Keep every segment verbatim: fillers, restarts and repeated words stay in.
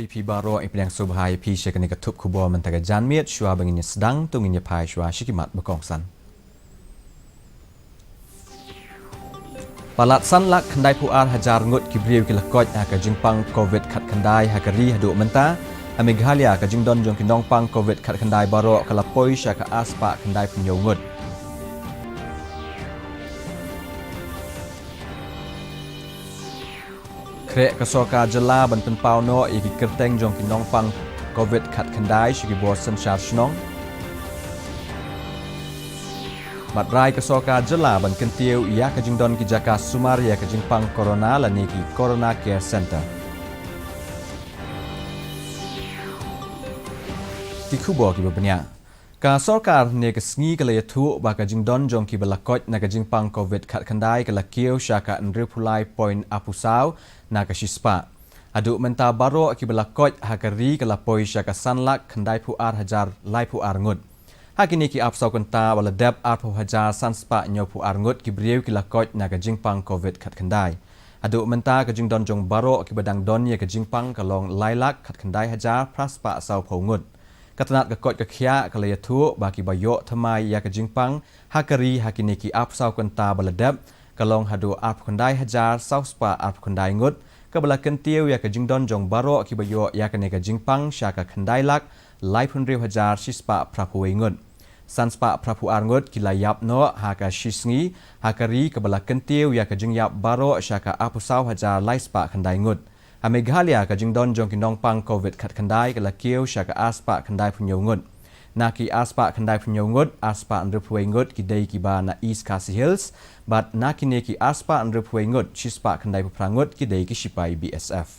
Phi baroh, i pdiang sngewbha ïa phi sha kane ka thup khubor mynta ka janmiet. Shuwa ba ngin ïa sdang, to ngin ïa phai shuwa sha ki mat ba kongsan. Palat san lak khyndai phew ar hajar ngut ki briew ki la koit ha ka jingpang covid khatkhyndai ha ka ri haduh mynta. Ha Meghalaya, ka jingdon jong ki nongpang covid khatkhyndai baroh ka la poi sha ka ar spah khyndai phew hynñiew ngut. Khreh ka sorkar jylla ban pynpaw noh ïa ki kyrteng jong ki nongpang covid khatkhyndai sha ki bor synshar shnong. Bad rai ka sorkar jylla ban kyntiew ïa ka jingdon ki jaka sumar ïa ka jingpang corona lane ki Corona Care Centre. Ki khubor kiba bniah. Ka sorkar hynne ka sngi ka la ïathuh ba ka jingdon jong kiba la koit na ka jingpang covid khatkhyndai ka la kiew sha ka hynriew phew lai point ar phew saw na ka shispah. Haduh mynta baroh kiba la koit ha ka ri ka la poi sha ka san lak khyndai phew ar hajar lai phew ar ngut. Ha kine ki ar phew saw kynta ba la dep, ar phew hajar san spah hynñiew phew ar ngut ki briew ki la koit na ka jingpang covid khatkhyndai. Haduh mynta ka jingdon jong baroh kiba dang don ïa ka jingpang ka long lai lak khatkhyndai hajar phra spah saw phew ngut. Ka tnat ka koit ka khiah ka la ïathuh ba kiba ïoh thymmai ïa ka jingpang ha ka ri ha kine ki ar phew saw kynta ba la dep ka long haduh ar phew khyndai hajar saw spah ar phew khyndai ngut, kaba la kyntiew ïa ka jingdon jong baroh kiba ïoh ïa kane ka jingpang sha ka khyndai lak lai phew hynriew hajar shi spah phra phew wei ngut. San spah phra phew ar ngut ki la ïap noh ha ka shi sngi ha ka ri, kaba la kyntiew ïa ka jingïap baroh sha ka ar phew saw hajar lai spah khyndai ngut. Ha Meghalaya, ka jingdon jong ki nongpang covid khatkhyndai ka la kiew sha ka ar spah khyndai phew hynñiew ngut. Na ki ar spah khyndai phew hynñiew ngut, ar spah hynriew phew wei ngut ki dei kiba na East Khasi Hills, bad na kine ki ar spah hynriew phew wei ngut, shi spah khyndai phew phra ngut ki dei ki shipai B S F.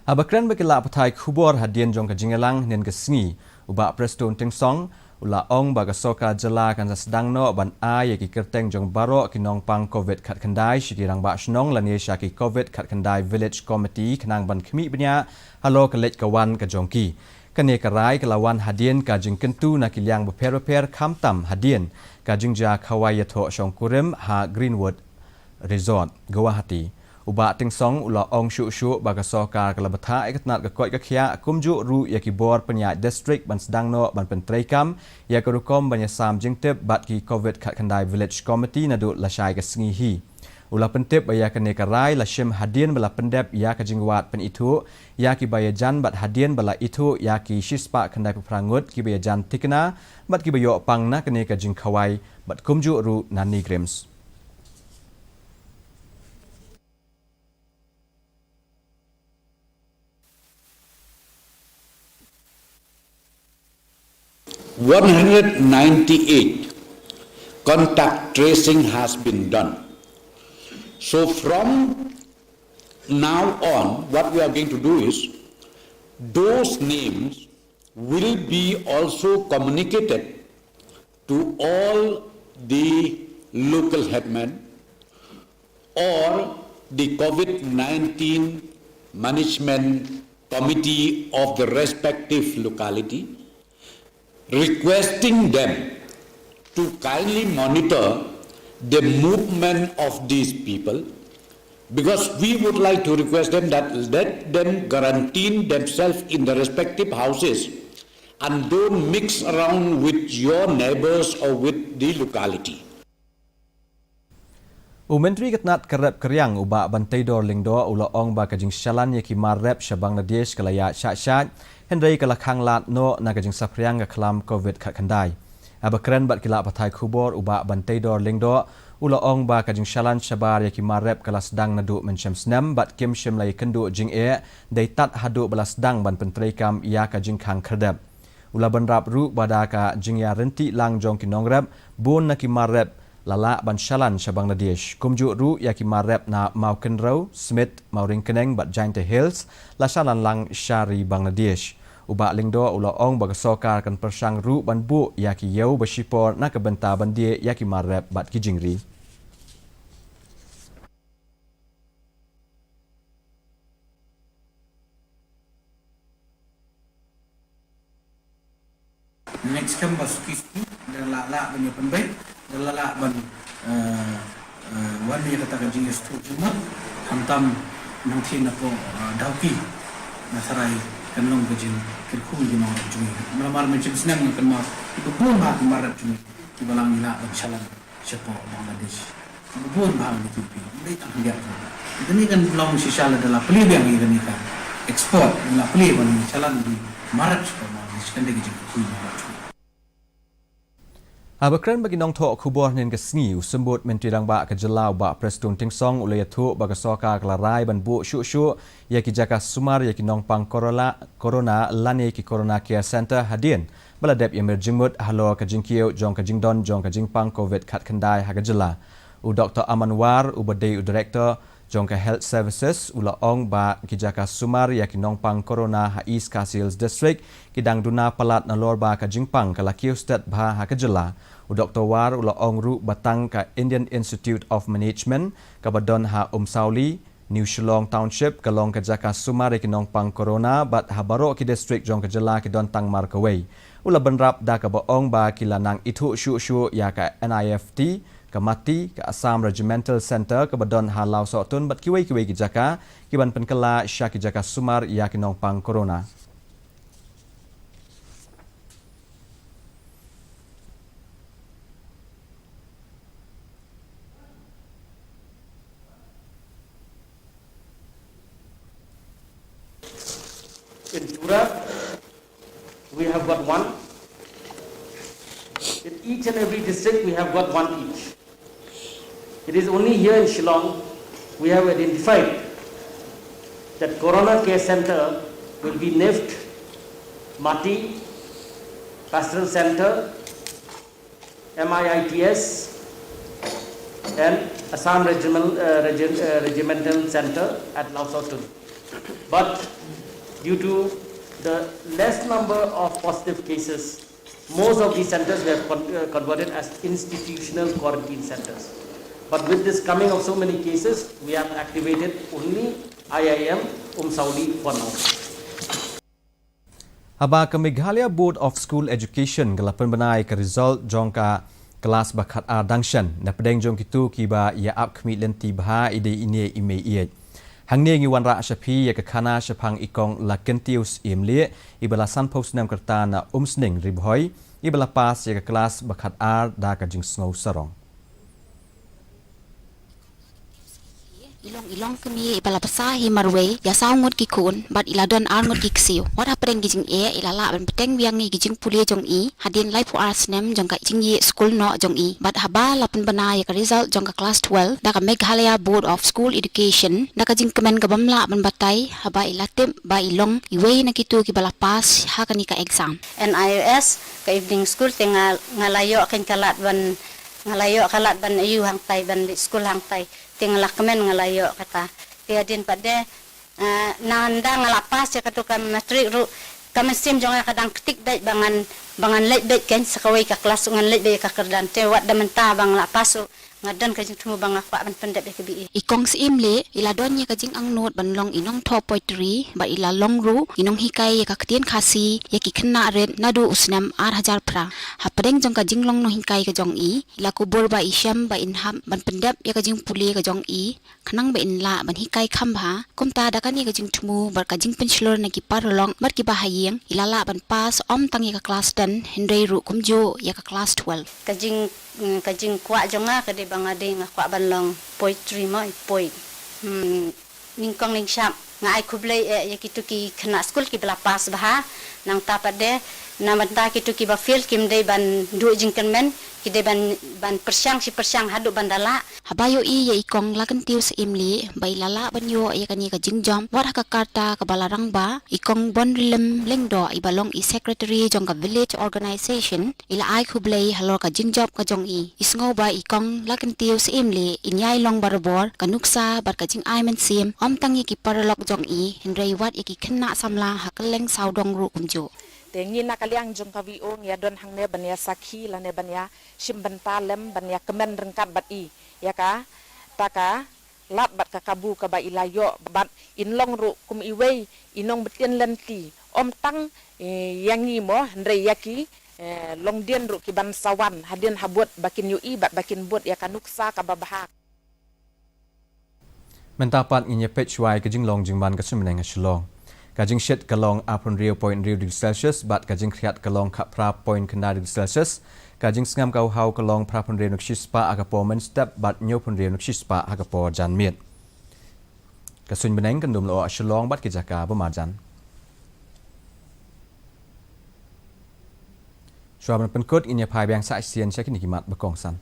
Haba kren bad ki lad pathai khubor hadien jong ka jingïalang hynnin ka sngi, u Bah Prestone Tynsong u la ong ba ka sorkar jylla kan sa sdang noh ban ai ïa ki kyrteng jong baroh ki nongpang covid khatkhyndai sha ki rangbah shnong lane sha ki covid khatkhyndai village committee khnang ban khmih bniah halor ka leit ka wan ka jong ki. Kane ka rai ka la wan hadien ka jingkyntu na ki liang bapher bapher, khamtam hadien ka jingjia khawai ïathoh shongkurim ha Greenwood Resort, Guwahati. U Bah Tynsong u la ong shuh shuh ba ka sorkar ka la bthah ïa ka tnat ka koit ka khiah, kumjuh ruh ïa ki bor pynïaid district ban sdang noh ban pyntreikam ïa ka rukom ban ïasam jingtip bad ki covid khatkhyndai village committee naduh lashai ka sngi hi. U la pyntip ba ïa kane ka rai la shim hadien ba la pyndep ïa ka jingwad pynithuh ïa kiba ïajan bad hadien ba la ithuh ïa ki shi spah khyndai phew phra ngut kiba ïajan thikna bad kiba ïoh pang na kane ka jingkhawai bad kumjuh ruh na NEIGRIHMS. One hundred ninety-eight contact tracing has been done. So from now on, what we are going to do is, those names will be also communicated to all the local headmen or the covid nineteen management committee of the respective locality, requesting them to kindly monitor the movement of these people, because we would like to request them that let them quarantine themselves in the respective houses and don't mix around with your neighbors or with the locality. U Myntri ka tnat ka rep ka riang, u Bah Banteidor Lyngdoh, u la ong ba ka jingshalan ïa ki mar rep sha Bangladesh ka la ïaid shah shah, hynrei ka la khang lad noh na ka jingsaphriang ka khlam covid khatkhyndai. Haba kren bad ki lad pathai khubor, u Bah Banteidor Lyngdoh u la ong ba ka jingshalan shabar ïa ki mar rep ka la sdang naduh mynshem snem bad kim shym la ïakynduh jingeh, dei tad haduh ba la sdang ban pyntreikam ïa ka jingkhang khyrdep. U la bynrap ruh ba da ka jingïaryntih lang jong ki nongrep, bun na ki mar rep la lah ban shalan sha Bangladesh. Kumjuh ruh ïa ki mar rep na Mawkynrew, Smit, Mawryngkneng bad Jaintia Hills la shalan lang sha ri Bangladesh. U Bah Lyngdoh u la ong ba ka sorkar kan pyrshang ruh ban buh ïa ki ïew ba shipor na ka bynta ban die ïa ki mar rep bad ki jingri. Next time ba suki suki da la lah ban ïa pynbeit, da la lah ban, eh, eh, wan ïa kata ka jingïasyllok jingmut, khamtam nangtei napoh, eh, Dawki. Nga tharai kan long ka jingkyrkhu ïa ki nongrep jong ngi. Namar mynta snem nga kynmaw kiba bun bha ki mar rep jong ngi kiba la ngi lah ban shalan shapoh Bangladesh. Kiba bun bha ngi tu pi. Dei tang hynrei tu. Kane kan long shisha lada la plie biang ïa kane ka export, la plie ban shalan ki mar rep shapoh Bangladesh, kan dei ka jingkyrkhu ïa ki nongrep jong ngi. Haba kren bad ki nongthoh khubor hynnin ka sngi, u Symbud Myntri Rangbah ka jylla u Bah Prestone Tynsong u la ïathuh ba ka sorkar ka la rai ban buh shuh shuh ïa ki jaka sumar ïa ki nongpang corona, corona lane ki Corona Care Centre hadien ba la dep ïamir jingmut halor ka jingkiew jong ka jingdon jong ka jingpang covid khatkhyndai ha ka jylla. U Doktor Aman War, uba dei u Director jong ka Health Services, u la ong ba ki jaka sumar ïa ki nongpang corona ha East Khasi Hills District ki dang duna palat nalor ba ka jingpang ka la kiew stet bha ha ka jylla. U Doktor War u la ong ruh ba tang ka Indian Institute of Management kaba don ha Umsawli, New Shillong Township, ka long ka jaka sumar ïa ki nongpang corona, bad ha baroh ki district jong ka jylla ki don tang mar kawei. U la bynrap da kaba ong ba ki la nang ithuh shuh shuh ïa ka N I F T, ka MATI, ka Assam Regimental Centre kaba don ha Lawsohtun bad kiwei kiwei ki jaka, ki ban pynkylla sha ki jaka sumar ïa ki nongpang corona. In Tura, we have got one. In each and every district, we have got one each. It is only here in Shillong we have identified that Corona Care Centre will be NIFT, MATI, Pastoral Centre, M I I T S, and Assam Regimental, uh, Regi-, uh, Regimental Centre at Lawsohtun. But due to the less number of positive cases, most of these centres we have con-, uh, converted as institutional quarantine centres. But with this coming of so many cases, we have activated only I I M Umsawli for now. Haba ka Meghalaya Board of School Education ka la pynbna ïa ka result jong ka klas ba khatar dang shen, na pdeng jong kito kiba ïa ap khmih lynti bha i dei ine i mei ïeit. Hangne ngi wanrah sha phi ïa ka khana shaphang i Kong Lakyntius Imli, iba la sanphew snem ka rta na Umsning, Ri Bhoi, iba la pass ïa ka klas ba khatar da ka jingsngew sarong. I long, i long kmie iba la bsa hi marwei ïa saw ngut ki khun bad i la don ar ngut ki ksiew. Wat hapdeng ki jingeh i la lah ban bteng biang ïa ki jingpule jong i hadien laiphew ar snem jong ka jingïeh skul noh jong i. Bad haba la pynbna ïa ka result jong ka klas twelve da ka Meghalaya Board of School Education, da ka jingkmen ka bym lah ban batai haba i la tip ba i long iwei na kito kiba la pass ha kane ka exam. N I O S, ka evening school, te nga, nga la ïoh kein ka lad ban, nga la ïoh ka lad ban ïoh hangtai, ban leit skul hangtai. Te nga la kmen nga la ïoh kata. Te hadien pat de, eh, nangta nga la pass ïa kato ka matric ruh, ka mynsiem jong nga ka dang ktik beit ba ngan, ba ngan leit beit kein sa kawei ka klas, ngan leit beit ïa ka kyrdan. Te wat da mynta ba nga la pass ruh, nga don ka jingthmu ba nga kwah ban pyndep ïa ka B A. I Kong Syiem Lieh i la don ïa ka jingangnud ban long i nongthoh poetry bad i la long ruh i nonghikai ïa ka ktien Khasi ïa ki khynnah rit naduh u snem ar hajar phra. Hapdeng jong ka jinglong nonghikai ka jong i, i la kubur ba i shem ba in hap ban pyndep ïa ka jingpule ka jong i khnang ba in lah ban hikai kham bha. Kumta da kane ka jingthmu bad ka jingpynshlur na ki paralok bad kiba ha ïing, i la lah ban pass ym tang ïa ka klas ten hynrei ruh kumjuh ïa ka klas twelve. Ka jing, mm, ka jingkwah jong nga ka dei ba nga dei nga kwah ban long poetry mo, i poet. Hmm, nyngkong nyngshap nga ai khublei eh ïa kito ki khynnah skul kiba la pass bha. Nangta pat de, na bynta kito kiba fail kim dei ban duh jingkyrmen, ki dei ban, ban pyrshang shi pyrshang haduh ban da lah. Haba ïohi ïa i Kong Lakyntius Syiem Lieh ba i la lah ban ïoh ïa kane ka jingjop wat ha ka karta kaba la rangbah, i Kong Bonryllim Lyngdoh iba long i secretary jong ka village organisation, i la ai khublei halor ka jingjop ka jong i. I sngew ba i Kong Lakyntius Syiem Lieh in ïai long barabor ka nuksa bad ka jingai mynsiem ym tang ïa ki paralok jong i hynrei wat ïa ki khynnah samla ha kylleng sawdong ruh kumjuh. Te ngi na ka liang jong ka V O ngi ïa don hangne ban ïa sakhi lane ban ïa shim bynta lem ban ïa kmen ryngkat bad i ïa kata ka lad bad ka kabu kaba i la ïoh bad in long ruh kum iwei i nongbtin lynti ym tang, eh, ïa ngi mo hynrei ïa ki, eh, longdien ruh ki ban sa wan hadien habud ba kin ïohi bad ba kin bud ïa ka nuksa kaba bha. Mynta pat ngin ïa peit shuwa ïa ka jinglong jingman ka shnong ha Shillong. Ka jingshit ka long arphew hynriew point hynriew degree Celsius bad ka jingkhriat ka long khatphra point khyndai degree Celsius. Ka jingsngem ka uhaw ka long phra phew hynriew na ka shispah ha ka por mynstep bad hynñiew phew hynriew na ka shispah ha ka por janmiet. Ka suiñ bneng kan dum lyoh ha Shillong bad ki jaka ba marjan. Shuwa ban pynkut, ngin ïa phai biang sa shisien sha kine ki mat ba kongsan.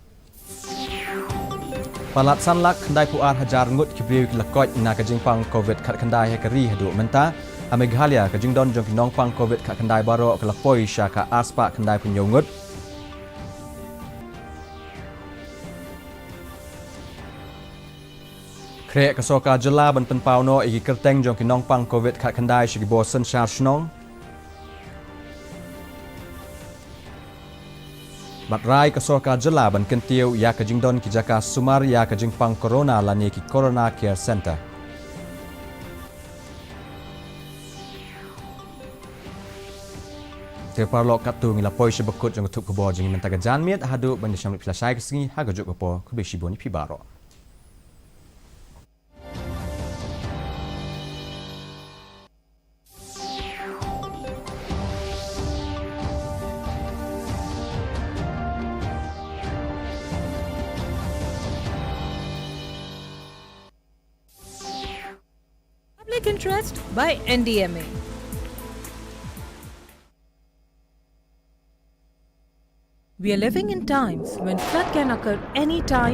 Palat san lak khyndai phew ar hajar ngut ki briew ki la koit na ka jingpang covid khatkhyndai ha ka ri haduh mynta. Ha Meghalaya, ka jingdon jong ki nongpang covid khatkhyndai baroh ka la poi sha ka arspah khyndai phew hynñiew ngut. Khreh ka sorkar jylla ban pynpaw noh ïa ki kyrteng jong ki nongpang covid khatkhyndai sha ki bor synshar shnong. Bad rai ka sorkar jylla ban kyntiew ïa ka jingdon ki jaka sumar ïa ka jingpang corona lane ki Corona Care Centre. Te paralok, katto ngi la poi sha ba kut jong ka thup khubor jong ngi mynta ka janmiet, haduh ban ïa shong leit phi la shai ka sngi ha kajuh ka por, khublei shibun ïa phi baroh. Public Interest by N D M A. We are living in times when flood can occur anytime,